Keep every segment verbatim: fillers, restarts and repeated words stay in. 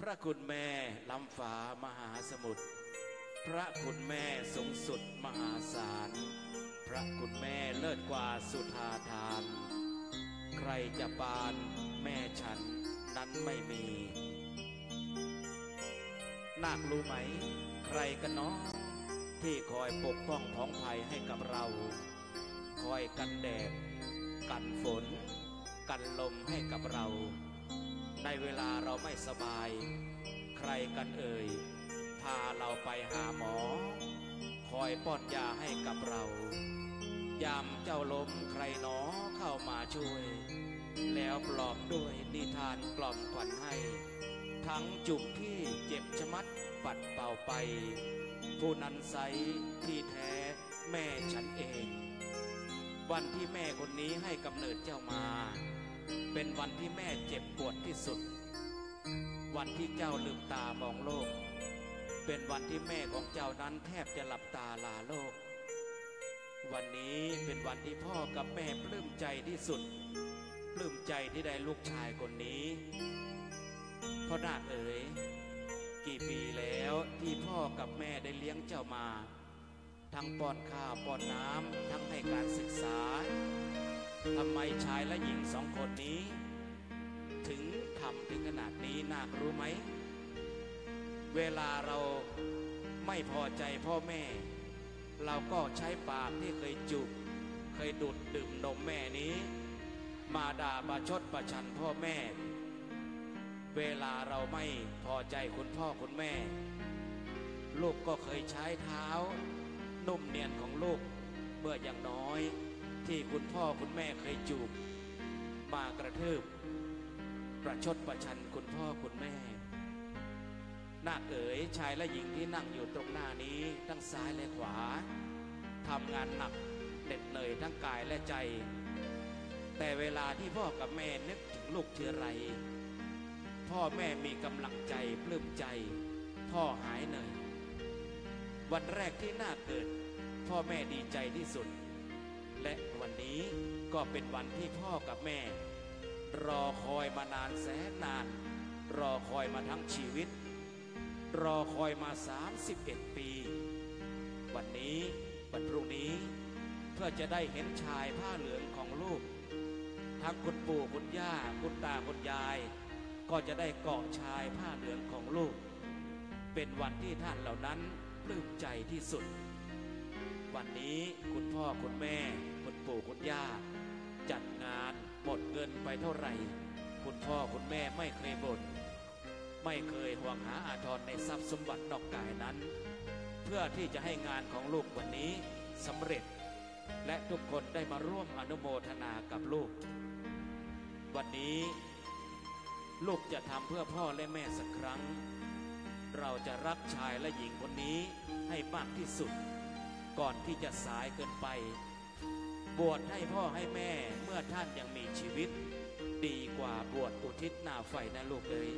พระคุณแม่ล้ำฟ้ามหาสมุทร พระคุณแม่สูงสุดมหาศาล พระคุณแม่เลิศกว่าสุธาทาน ใครจะปานแม่ฉันนั้นไม่มี นาครู้ไหม ใครกั๋นหนอ ตี้คอยปกป้องผองไพรให้กับเรา คอยกั๋นแดด กั๋นฝน กั๋นลมให้กับเรา ในเวลาเราไม่สบาย ใครกั๋นเอ่ย พาเราไปหาหมอ คอยป้อนยาให้กับเรา ยามเจ้าล้มใครหนอเข้ามาช่วย แล้วปลอบด้วยนิทานกล่อมขวัญให้ ทั้งจุกที่เจ็บชะมัดปัดเป่าไป ผู้นั้นไซร้ที่แท้แม่ฉันเอง วันที่แม่คนนี้ให้กำเนิดเจ้ามา เป็นวันที่แม่เจ็บปวดที่สุด วันที่เจ้าลืมตามองโลก เป็นวันที่แม่ของเจ้านั้นแทบจะหลับตาลาโลก วันนี้เป็นวันที่พ่อกับแม่ปลื้มใจที่สุด ปลื้มใจที่ได้ลูกชายคนนี้ พ่อนาคเอ๋ย กี่ปีแล้วที่พ่อกับแม่ได้เลี้ยงเจ้ามา ทั้งป้อนข้าวป้อนน้ำ ทั้งให้การศึกษา ทำไมชายและหญิงสองคนนี้ ถึงทำถึงขนาดนี้ นาครู้ไหม เวลาเราไม่พอใจพ่อแม่ เราก็ใช้ปากที่เคยจูบ เคยดูดดื่มนมแม่นี้ มาด่าประชดประชันพ่อแม่ เวลาเราไม่พอใจคุณพ่อคุณแม่ ลูกก็เคยใช้เท้านุ่มเนียนของลูกเมื่อยังน้อย ที่คุณพ่อคุณแม่เคยจูบ มากระทืบ ประชดประชันคุณพ่อคุณแม่ นาคเอ๋ย ชายและหญิงที่นั่งอยู่ตรงหน้านี้ ทั้งซ้ายและขวา ทำงานหนักเหน็ดเหนื่อยทั้งกายและใจ แต่เวลาที่พ่อกับแม่นึกถึงลูกทีไร พ่อแม่มีกำลังใจปลื้มใจ พ่อหายเหนื่อย วันแรกที่นาคเกิด พ่อแม่ดีใจที่สุด และวันนี้ก็เป็นวันที่พ่อกับแม่ รอคอยมานานแสนนาน รอคอยมาทั้งชีวิต รอคอยมาสามสิบเอ็ดปี วันนี้ วันพรุ่งนี้ เพื่อจะได้เห็นชายผ้าเหลืองของลูก ทั้งคุณปู่คุณย่า คุณตาคุณยาย ก็จะได้เกาะชายผ้าเหลืองของลูก เป็นวันที่ท่านเหล่านั้นปลื้มใจที่สุด วันนี้คุณพ่อคุณแม่ คุณปู่คุณย่า จัดงานหมดเงินไปเท่าไหร่ คุณพ่อคุณแม่ไม่เคยบ่น ไม่เคยหวงหาอาทรในทรัพย์สมบัตินอกกายนั้น เพื่อที่จะให้งานของลูกวันนี้สำเร็จ และทุกคนได้มาร่วมอนุโมทนากับลูก วันนี้ลูกจะทำเพื่อพ่อและแม่สักครั้ง เราจะรักชายและหญิงคนนี้ให้มากที่สุด ก่อนที่จะสายเกินไป บวชให้พ่อให้แม่เมื่อท่านยังมีชีวิต ดีกว่าบวชอุทิศหน้าไฟนะลูกเอ๋ย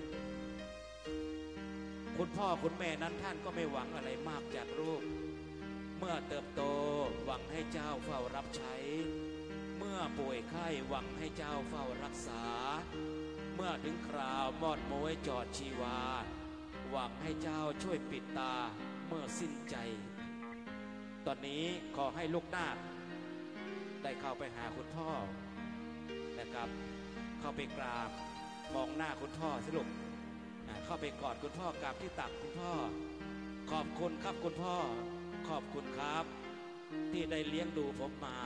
คุณพ่อคุณแม่นั้นท่านก็ไม่หวังอะไรมากจากลูก เมื่อเติบโตหวังให้เจ้าเฝ้ารับใช้ เมื่อป่วยไข้หวังให้เจ้าเฝ้ารักษา เมื่อถึงคราวมอดม้วยจอดชีวา หวังให้เจ้าช่วยปิดตาเมื่อสิ้นใจ ตอนนี้ขอให้ลูกนาคได้เข้าไปหาคุณพ่อนะครับ เข้าไปกราบมองหน้าคุณพ่อสิลูก อ่า เข้าไปกอดคุณพ่อกราบที่ตักคุณพ่อ ขอบคุณครับคุณพ่อ ขอบคุณครับ ที่ได้เลี้ยงดูผมมา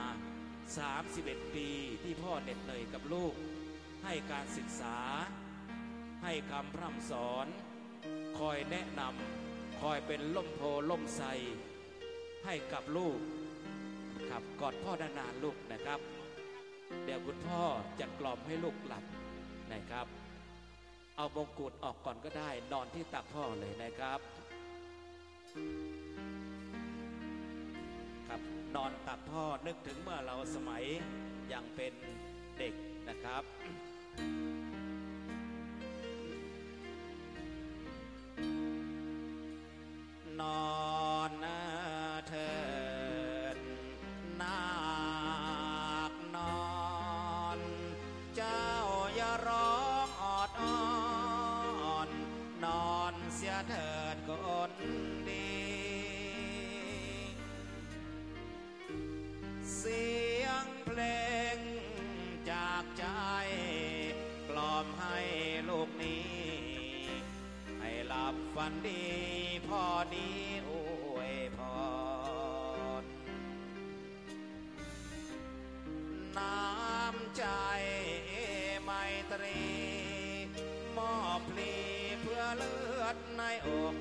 สามสิบเอ็ดปีที่พ่อเหน็ดเหนื่อยกับลูก ให้การศึกษา ให้คำพร่ำสอน คอยแนะนำ คอยเป็นร่มโพธิ์ร่มไทรให้กับลูก ครับ กอดพ่อนานๆลูกนะครับ เดี๋ยวคุณพ่อจะกล่อมให้ลูกหลับนะครับ เอามงกุฎออกก่อนก็ได้ นอนที่ตักพ่อเลยนะครับ ครับ นอนตักพ่อ นึกถึงเมื่อเราสมัยยังเป็นเด็กนะครับ นอนเถิดนาคนอน เจ้าอย่าร้องออดอ้อน น เถิดคนดี เสียงเพลงจากจ๋าย กล่อมหื้อลูกนี้ หื้อหลับฝันดี พ่อนี้อวยพร น้ำใจ๋ไมตรี มอบพลีเปื้อเลือดในอก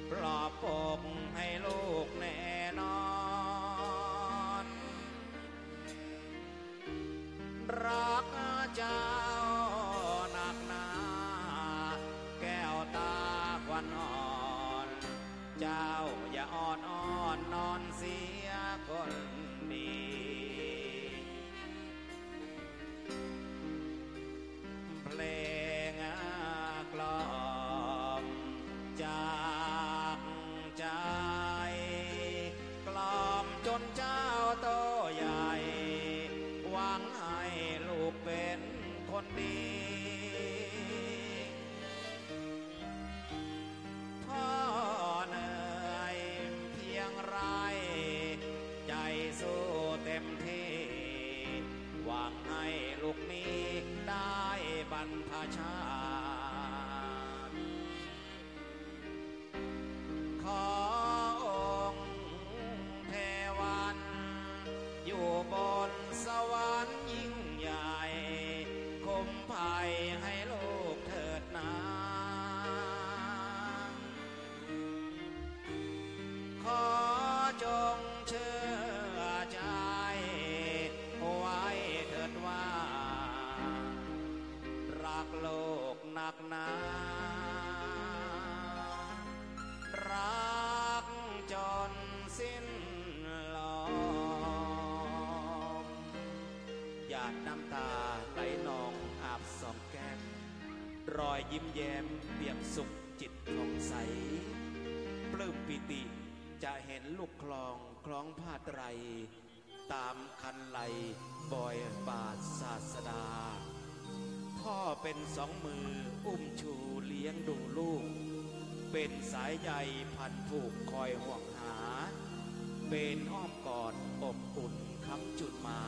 ปลอบอกหื้อลูกแน่นอน รักเจ้านักหนา แก้วตาขวัญอ่อน เจ้าอย่าอ้อนอ้อนนอนเสียคนดี เพลงกล่อมจากจ๋าย กล่อมจ๋นเจ้าโตใหญ่ หวังหื้อลูกเป๋นคนดี พ่อเหนื่อยเพียงไร ใจ๋สู้เต๋มตี้ หวังหื้อลูกนี้ได้บรรพชา ขอองค์เทวัน อยู่บนสวรรค์ยิ่งใหญ่ คุ้มภัยหื้อลูกเถิดนา ขอจงเชื่อใจ๋ไว้เถิดว่า รักลูกนักหนา รักจ๋นสิ้นลม หยาดน้ำตาไหลนองอาบสองแก้ม รอยยิ้มแย้มเปี่ยมสุขจิตผ่องใส ปลื้มปีติจะเห็นลูกคลองคล้องผ้าไตร ต๋ามคันไหล่บอยบาทศาสดา พ่อเป๋นสองมืออุ้มชูเลี้ยงดูลูก เป๋นสายใยพันผูกคอยห่วงหา เป๋นอ้อมกอดอบอุ่นค้ำจุนมา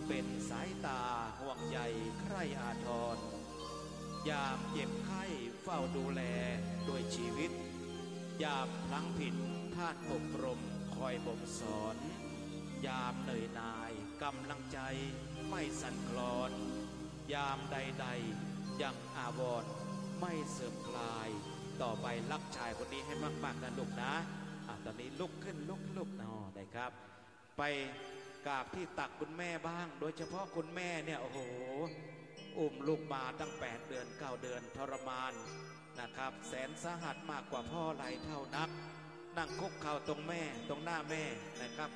เป๋นสายต๋าห่วงใยใคร่อาทร ยามเจ็บไข้เฝ้าดูแลด้วยชีวิต ยามพลั้งผิดท่านอบรมคอยบ่มสอน ยามเหนื่อยหน่ายกำลังใจ๋ไม่สั่นคลอน ยามใดๆยังอาวรณ์ไม่เสื่อมคลาย ต่อไปรักชายคนนี้ให้มากๆนะลูกนะ อ่ะ ต๋อนนี้ลุกขึ้น ลุก ลุก อ๋อ ได้ครับ ไปกราบตี้ตักคุณแม่บ้าง โดยเฉพาะคุณแม่เนี่ย โอ้โห อุ้มลูกมาตั้งแปดเดือน เก้าเดือน ทรมานนะครับ แสนสาหัสมากกว่าพ่อหลายเท่านัก นั่งคุกเข่าตรงแม่ ตรงหน้าแม่นะครับ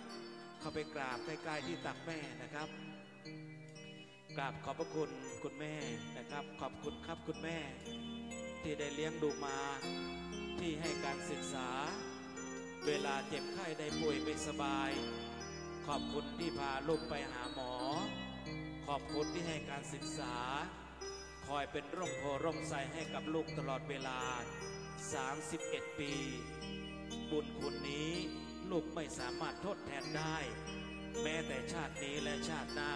เข้าไปกราบใกล้ๆตี้ตักแม่นะครับ กราบขอบพระคุณคุณแม่นะครับ ขอบคุณครับคุณแม่ ตี้ได้เลี้ยงดูมา ตี้หื้อก๋านศึกษา เวลาเจ็บไข้ได้ป่วยไม่สบาย ขอบคุณตี้พาลูกไปหาหมอ ขอบคุณตี้หื้อก๋านศึกษา คอยเป๋นร่มโพธิ์ร่มไทรหื้อกับลูกตลอดเวลา สามสิบเอ็ดปี บุญคุณนี้ลูกไม่สามารถทดแทนได้ แม้แต่ชาตินี้และชาติหน้า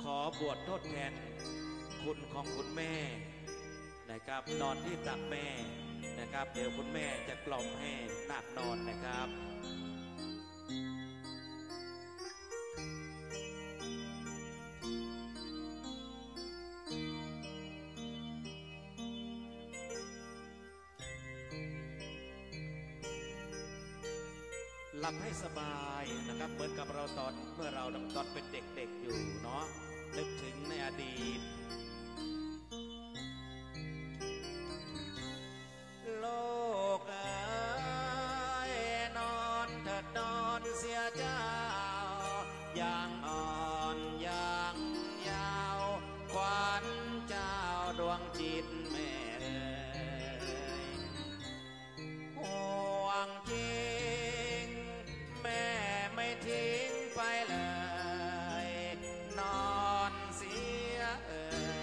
ขอบวชทดแทนคุณของคุณแม่นะครับ นอนตี้ตักแม่นะครับ เดี๋ยวคุณแม่จะกล่อมหื้อนาบนอนนะครับ หลับให้สบายนะครับ เหมือนกับเราต๋อน เมื่อเราต๋อนเป๋นเด็กๆอยู่เนาะ นึกถึงในอดีต ลูกเอ๋ย นอนเถิดนอนเสียเจ้า ยังอ่อนยังเยาว์ ขวัญเจ้าดวงจิตแม่เอ๋ย ห่วงจริง แม่ไม่ทิ้งไปเลย นอนเสียเอ๋ย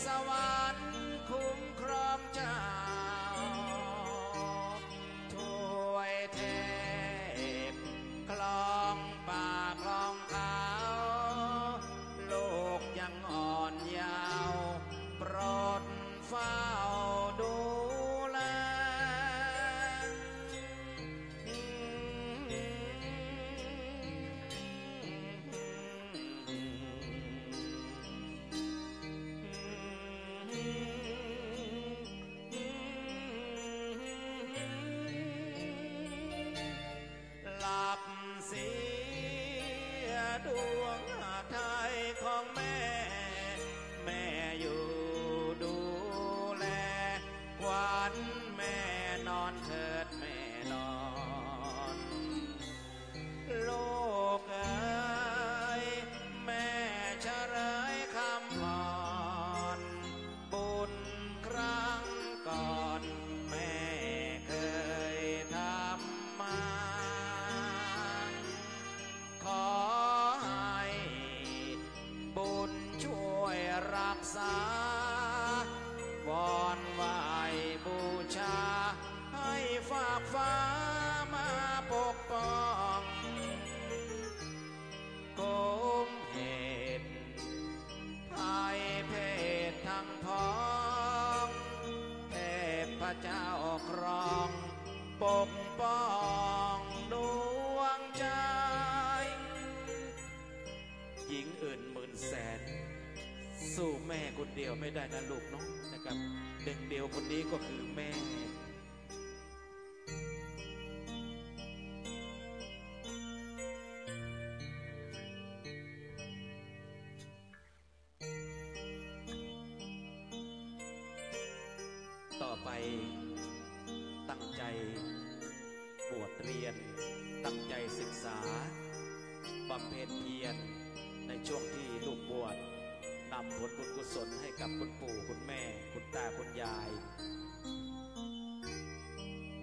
สวรรค์คุ้มครองเจ้า ถ้วยเทพครองป่าครองเขา ลูกยังอ่อนเยาว์ โปรดเฝ้าดูแล หลับเสียดวงไทยของแม่ แม่อยู่ดูแล ขวัญแม่นอนเถิดแม่นอน ลูกเอ๋ย แม่เฉลยคำผ่อน บุญครั้งก่อนแม่เคยทำมา ขอให้บุญช่วยรักษา วอนไหว้บูชา ให้ฟากฟ้ามาปกป้อง กุมเหตุภัยเพศทั้งพ้อง เทพเจ้าครอง ปกป้องดวงใจ หญิงอื่นหมื่นแสน สู้แม่คนเดียวไม่ได้นะลูกเนาะ นะครับ หนึ่งเดียวคนนี้ก็คือแม่ ต่อไปตั้งใจบวชเรียน ตั้งใจศึกษา บำเพ็ญเพียร ในช่วงที่ลูกบวช นำผลบุญกุศลให้กับคุณปู่คุณแม่ คุณตาคุณยาย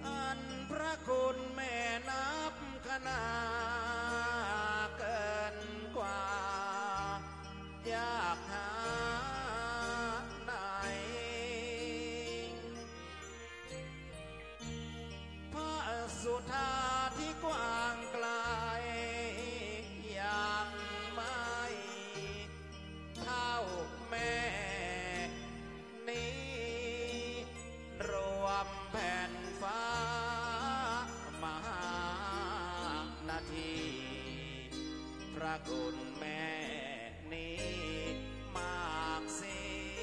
อันพระคุณแม่นับคณาเกินกว่า อยากหาไหน พระสุธาที่กว้างไกล ยังไม่เท่าแม่นี้ รวมแผ่นฟ้า มหานาที พระคุณแม่นี้มากเสี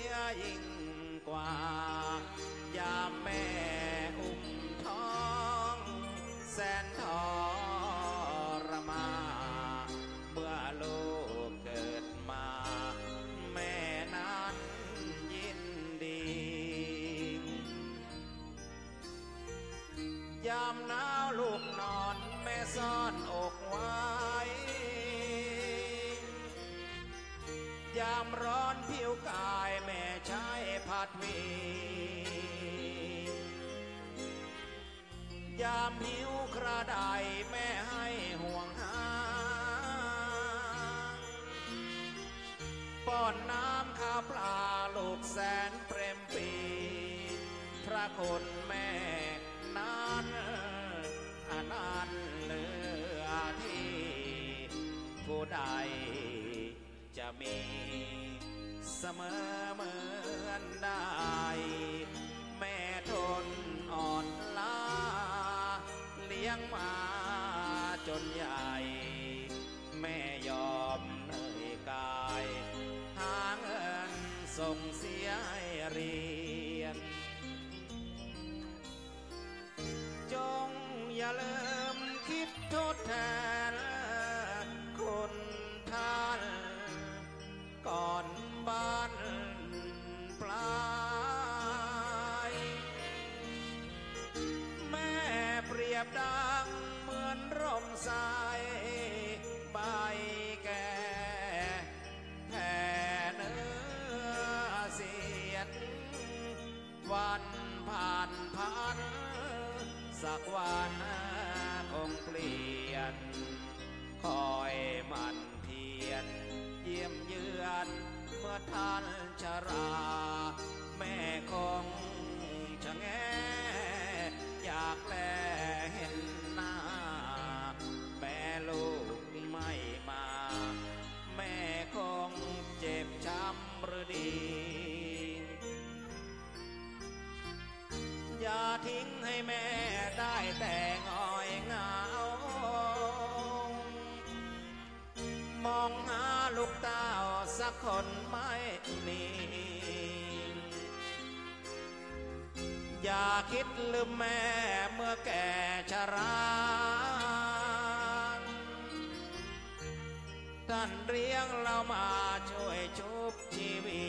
ยยิ่งกว่า ยามแม่อุ้มท้องแสนทรมาน เมื่อลูกเกิดมา แม่นั้นยินดี ยามหนาวลูกนอนแม่ซ่อนอกไว้ ยามร้อนผิวกายแม่ใช้ผัดหมี่ ยามหิวคราใดแม่ให้ห่วงหา ป้อนน้ำข้าวปลาลูกแสนเปรมปรี พระคุณแม่นั้นอนันต์เหลือที่ ผู้ใดจะมีเสมอเหมือนได้ แม่ทนอ่อนล้าเลี้ยงมาจนใหญ่ แม่ยอมเหนื่อยกาย หาเงินส่งเสียให้เรียน จงอย่าลืมคิดทดแทนคุณท่าน ก่อนบั้นปลาย แม่เปรียบดังเหมือนร่มไทรใบแก่ แผ่เนื้อเสียด วันผ่านผัน สักวันคงเปลี่ยน คอยหมั่นเพียรเยี่ยมเยือนเมื่อท่านชรา อย่าทิ้งให้แม่ได้แต่ง่อยเหงา มองหาลูกเต้าสักคนไม่มี อย่าคิดลืมแม่เมื่อแก่ชรา ท่านเลี้ยงเรามาช่วยชุบชีวี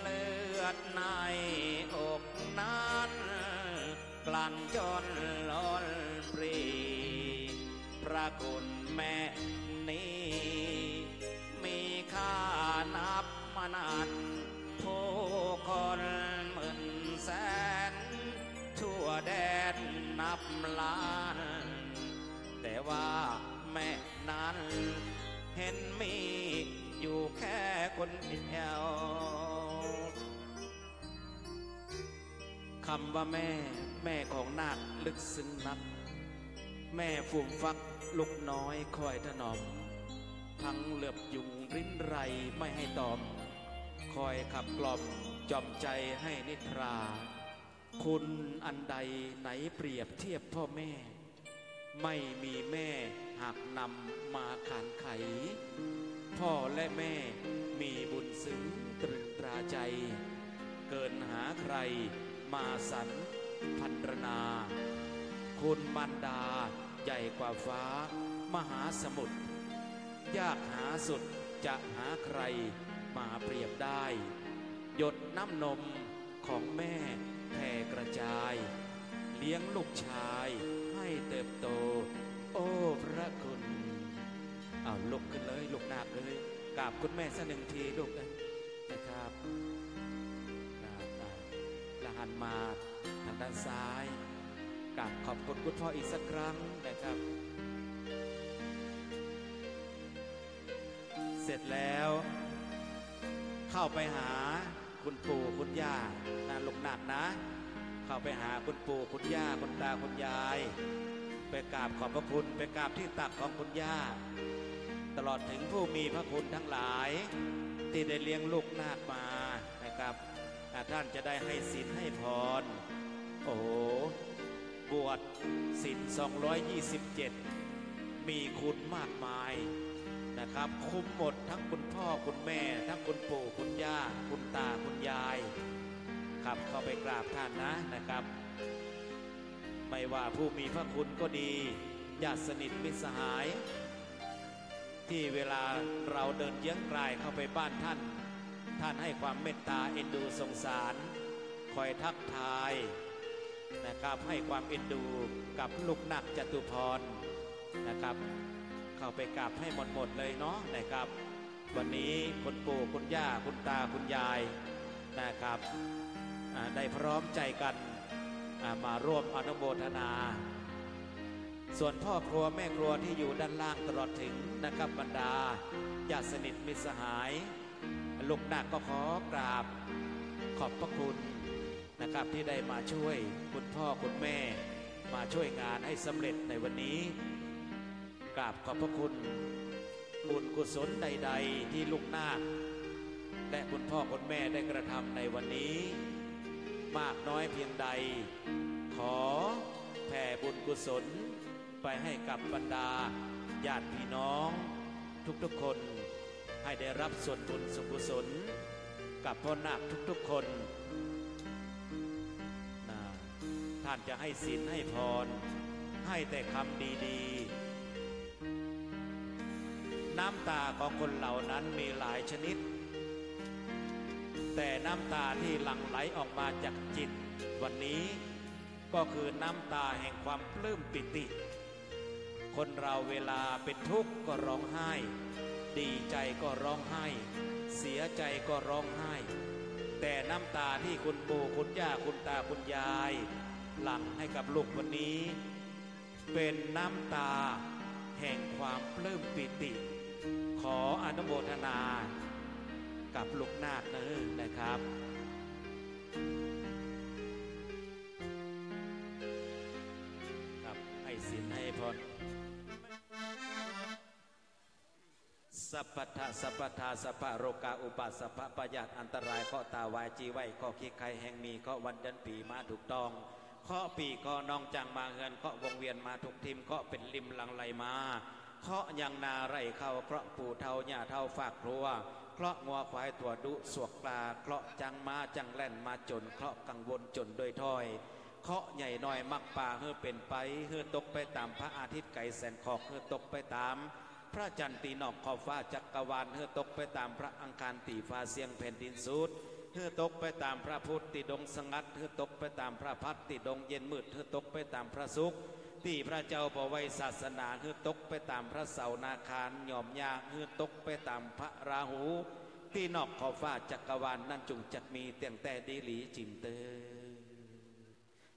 เลือดในอกนั้นกลั่นจนล้นปรี พระคุณแม่นี้มีค่านับมานาน ผู้คนหมื่นแสนทั่วแดนนับล้าน แต่ว่าแม่นั้นเห็นมีอยู่แค่คนเดียว คำว่าแม่ แม่ของนาคลึกซึ้งนัก แม่ฟูมฟักลูกน้อยคอยถนอม ทั้งเหลือบยุงริ้นไรไม่ให้ตอม คอยขับกล่อมจอมใจให้นิทรา คุณอันใดไหนเปรียบเทียบพ่อแม่ ไม่มีแม่หากนำมาขานไข พ่อและแม่มีบุญซึ้งตรึงตราใจ เกินหาใครมาสรรพรรณนา คุณมารดาใหญ่กว่าฟ้ามหาสมุทร ยากหาสุดจะหาใครมาเปรียบได้ หยดน้ำนมของแม่แผ่กระจาย เลี้ยงลูกชายให้เติบโต โอ้พระคุณ เอาลุกขึ้นเลย ลูกนาคเอ้ย กราบคุณแม่สักหนึ่งทีลูกเอ้ย นะครับ ครับ อ่ะ แล้วหันมาทางด้านซ้าย กราบขอบคุณคุณพ่ออีกสักครั้งนะครับ เสร็จแล้ว เข้าไปหาคุณปู่คุณย่านะ ลูกนาคนะ เข้าไปหาคุณปู่คุณย่า คุณตาคุณยาย ไปกราบขอบพระคุณ ไปกราบที่ตักของคุณย่า ตลอดถึงผู้มีพระคุณทั้งหลาย ที่ได้เลี้ยงลูกนาคมานะครับ อ่ะ ท่านจะได้ให้ศีลให้พร โอ้โห บวชศีลสองร้อยยี่สิบเจ็ด มีคุณมากมายนะครับ คุ้มหมดทั้งคุณพ่อคุณแม่ ทั้งคุณปู่คุณย่า คุณตาคุณยาย ครับ เข้าไปกราบท่านนะ นะครับ ไม่ว่าผู้มีพระคุณก็ดี ญาติสนิทมิตรสหาย ที่เวลาเราเดินเยื้องกลายเข้าไปบ้านท่าน ท่านให้ความเมตตาเอ็นดูสงสาร คอยทักทายนะครับ ให้ความเอ็นดูกับลูกนาคจตุพรนะครับ เข้าไปกราบให้หมดๆ เลยเนาะนะครับ วันนี้คุณปู่คุณย่าคุณตาคุณยายนะครับ อ่า ได้พร้อมใจกัน อ่า มาร่วมอนุโมทนา ส่วนพ่อครัวแม่ครัวที่อยู่ด้านล่างตลอดถึงนะครับ บรรดาญาติสนิทมิตรสหาย ลูกนาคก็ขอกราบขอบพระคุณนะครับ ที่ได้มาช่วยคุณพ่อคุณแม่ มาช่วยงานให้สำเร็จในวันนี้ กราบขอบพระคุณ บุญกุศลใดๆ ที่ลูกนาคและคุณพ่อคุณแม่ได้กระทำในวันนี้ มากน้อยเพียงใด ขอแผ่บุญกุศลไปให้กับบรรดาญาติพี่น้องทุกๆ คน ให้ได้รับส่วนบุญส่วนกุศลกับพ่อนาคทุกๆ คนนะ ท่านจะให้ศีลให้พร ให้แต่คำดีๆ น้ำตาของคนเหล่านั้นมีหลายชนิด แต่น้ำตาที่หลั่งไหลออกมาจากจิตวันนี้ ก็คือน้ำตาแห่งความปลื้มปีติ คนเราเวลาเป็นทุกข์ก็ร้องไห้ ดีใจก็ร้องไห้ เสียใจก็ร้องไห้ แต่น้ำตาที่คุณปู่คุณย่าคุณตาคุณยายหลั่งให้กับลูกวันนี้ เป็นน้ำตาแห่งความปลื้มปีติ ขออนุโมทนากับลูกนาคเนอะนะครับ ครับ ให้ศีลให้พร สัพพะทะสัพพะทาสัพพะโรคาอุปาทสัพพะพยาธิอันตรายเคราะห์ตาไวจีไวเคราะห์คิดไข้แฮงมีเคราะห์วันเดือนปี๋มาถูกต้อง เคราะห์ปี้เคราะห์น้องจ๋างมาเฮือน เคราะห์วงเวียนมาทุกถิ่ม เคราะห์เป๋นริมหลั่งไหลมา เคราะห์ยังนาไร่ข้าว เคราะห์ปู่เฒ่าย่าเฒ่าฝากครัว เคราะห์งัวควายตั๋วดุสวกปลา เคราะห์จ๊างม้าจ๊างแล่นมาจ๋น เคราะห์กังวลจ๋นโดยถ่อย เคราะห์ใหญ่น้อยมักปาหื้อเป๋นไป หื้อตกไปต๋ามพระอาทิตย์ไก๋แสนขอก หื้อตกไปต๋าม พระจันทร์ตี้นอกขอบฟ้าจักรวาล หื้อตกไปต๋ามพระอังคารตี้ฟ้าเสี้ยงแผ่นดินสุด หื้อตกไปต๋ามพระพุธตี้ดงสงัด หื้อตกไปต๋ามพระพัดตี้ดงเย็นมืด หื้อตกไปต๋ามพระศุกร์ตี้พระเจ้าบ่ไว้ศาสนา หื้อตกไปต๋ามพระเสาร์นาคารยอมยาก หื้อตกไปต๋ามพระราหูตี้นอกขอบฟ้าจักรวาล นั้นจุ่งจักมีเตี้ยงแต๊ดีหลีจิ่มเต๊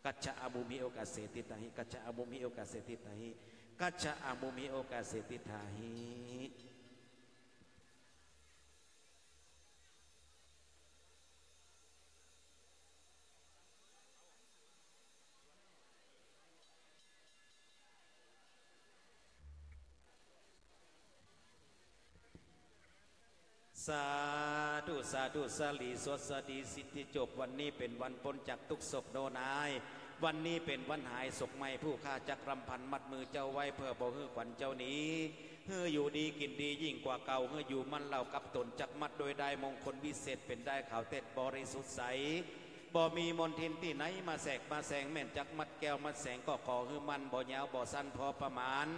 อะ Cassa amumhi okāse tiṭṭhāhi, cassa amumhi okāse tiṭṭhāhi, cassa amumhi okāse tiṭṭhāhi. สาธุ สาธุ สะหลีสวัสดีสิทธิโจค วันนี้เป๋นวันป๊นจากตุ๊กข์โศกโนนาย วันนี้เป๋นวันหายโศกไหม้ ผู้ข้าจักรำพันมัดมือเจ้าไว้ เพื่อบ่หื้อขวัญเจ้าหนี หื้ออยู่ดีกิ๋นดียิ่งกว่าเก่า หื้ออยู่มั่นเหล้ากับต๋นจักมัดโดยด้ายมงคลวิเศษ เป๋นด้ายขาวเต็ดบริสุทธิ์ใส บ่มีมลทินตี้ไหนมาแสกมาแสง แม่นจักมัดแก้วมัดแสงก็ขอหื้อมั่น บ่ยาวบ่สั้นพอประมาณ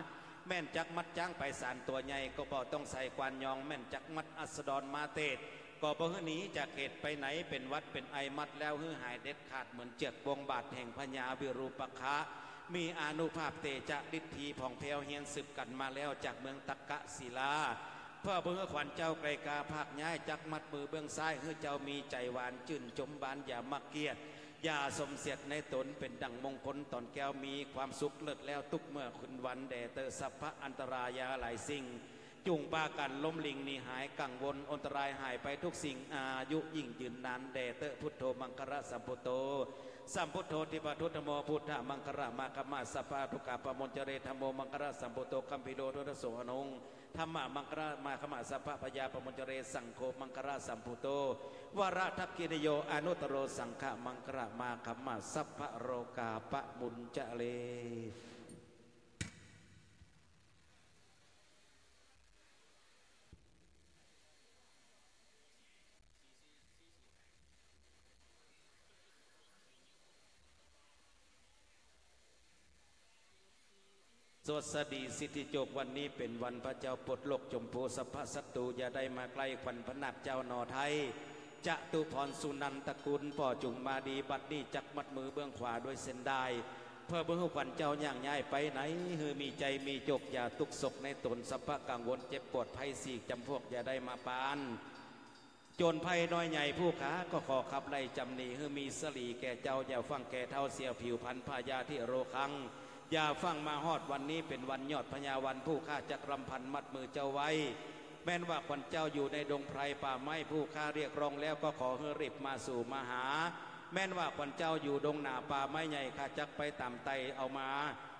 แม่นจักมัดจ๊างไปศาลตั๋วใหญ่ก็บ่ต้องใส่กวานยอง แม่นจักมัดอัสดรมาเตศน์ก็บ่หื้อหนีจากเขตไปไหน เป๋นหวัดเป๋นไอมัดแล้วหื้อหายเด็ดขาด เหมือนเจือกบ่วงบาดแห่งพญาวิรูปักขะ มีอานุภาพเตจะฤทธีผ่องแผ้วเฮียนสืบกั๋นมาแล้วจากเมืองตักกศิลา เพื่อบ่หื้อขวัญเจ้าไกลกาพรากย้าย จักมัดมือเบื้องซ้าย หื้อเจ้ามีใจ๋หวานจื้นจมบาน อย่ามักเกียจ อย่าสมเสียดในต๋น เป๋นดั่งมงคลต๋อนแก้ว มีความสุขเลิศแล้วตุ๊กเมื่อคืนวัน แด่เต๊อะสัพพะอันตรายาหลายสิ่ง จุ่งปากั๋นล้มหลิ่งหนีหาย กังวลอันตรายหายไปทุกสิ่ง อายุยิ่งยืนนาน แด่เต๊อะพุทโธมังคละสัมพุทโธ สัมพุทโธทิพพะทุตธรรมโม พุทธะมังคละมาคัมมะ สัพพะทุกขะปะมุญจเร ธัมโมมังคละสัมพุทโธ คัมภีโรทุตโสอนุง ธัมมะมังคละมาคัมมะ สัพพะพยาปะมุญจเร สังโฆมังคละสัมพุทโธ วรทักขิณโย อนุตตโร สังฆะมังคละมาคัมมะ สัพพะโรกาปะมุญจเร สวัสดีสิทธิโจค วันนี้เป๋นวันพระเจ้าปลดล็อกจมพู สัพพะศัตรูอย่าได้มาใกล้ ขวัญพระนาคเจ้าหน่อไท้ จตุพรสุนันทกุล ป้อจุ่งมาดี บัดนี้จักมัดมือเบื้องขวาด้วยเส้นด้าย เพื่อบ่หื้อขวัญเจ้าย่างย้ายไปไหน หื้อมีใจ๋มีโจค อย่าตุ๊กข์โศกในต๋น สัพพะกังวลเจ็บปวดภัยสี่จ๋ำพวกอย่าได้มาปาน โจรภัยน้อยใหญ่ผู้ข้าก็ขอขับไล่จ๋ำหนี หื้อมีสะหลีแก่เจ้า อย่าฟั่งแก่เฒ่าเสียผิวพรรณ พยาธิโรครัง อย่าฟั่งมาฮอด วันนี้เป๋นวันยอดพญาวัน ผู้ข้าจักรำพันมัดมือเจ้าไว้ แม่นว่าขวัญเจ้าอยู่ในดงไพรป่าไม้ ผู้ข้าเรียกร้องแล้วก็ขอหื้อรีบมาสู่มาหา แม่นว่าขวัญเจ้าอยู่ดงหนาป่าไม้ใหญ่ ข้าจักไปต๋ามไต่เอามา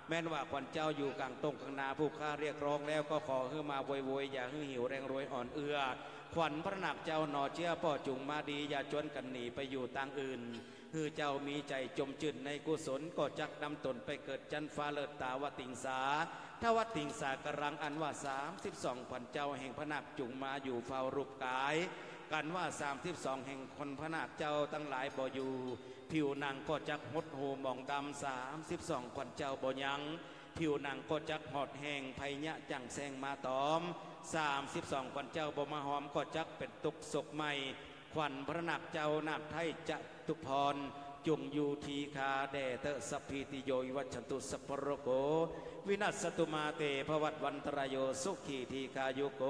แม่นว่าขวัญเจ้าอยู่ก๋างต้งก๋างนา ผู้ข้าเรียกร้องแล้วก็ขอหื้อมาโวยๆ อย่าหื้อหิวแรงรวยอ่อนเอื้อ ขวัญพระนาคเจ้าหน่อเจื้อ ป้อจุ่งมาดี อย่าจวนกั๋นหนีไปอยู่ตางอื่น หื้อเจ้ามีใจ๋จมจื้นในกุศล ก็จักนำต๋นไปเกิดจั๊นฟ้าเลิศตาวติงสา ทวติงสากรัง อันว่าสามสิบสองขวัญเจ้าแห่งพระนาคจุ่งมาอยู่เฝ้ารูปกาย กั๋นว่าสามสิบสองแห่งขวัญพระนาคเจ้าตังหลายบ่อยู่ ผิวหนังก็จักหดหู่หมองดำ สามสิบสองขวัญเจ้าบ่ยัง ผิวหนังก็จักหอดแห้ง ไผยะจั่งแซงมาตอม สามสิบสองขวัญเจ้าบ่มาฮอม ก็จักเป๋นตุ๊กข์โศกไหม้ ขวัญพระนาคเจ้านาคไท้จตุพร จุ่งอยู่ทีฆาแด่เต๊อะ สัพพีติโยวิวัชชันตุ สัพพะโรโควินัสสะตุ มาเตภวัตวันตะราโย สุขีทีฆายุโก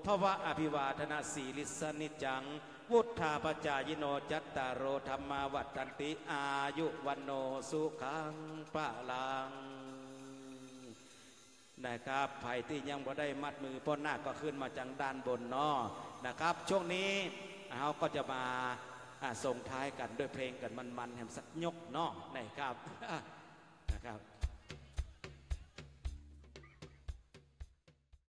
ภวะ อภิวาทะนะสีลิสสะนิจจัง วุฑฒาปะจายิโน จัตตาโรธัมมาวัฑฒันติ อายุวัณโณสุขังพะลัง นะครับ ใผตี้ยังบ่ได้มัดมือป้อนาคก็ขึ้นมาจังด้านบนเนาะ นะครับ ช่วงนี้เฮาก็จะมา อ่า ส่งท้ายกั๋นด้วยเพลงกั๋นมันๆ แหมสักยกเนาะ นะครับ นะครับ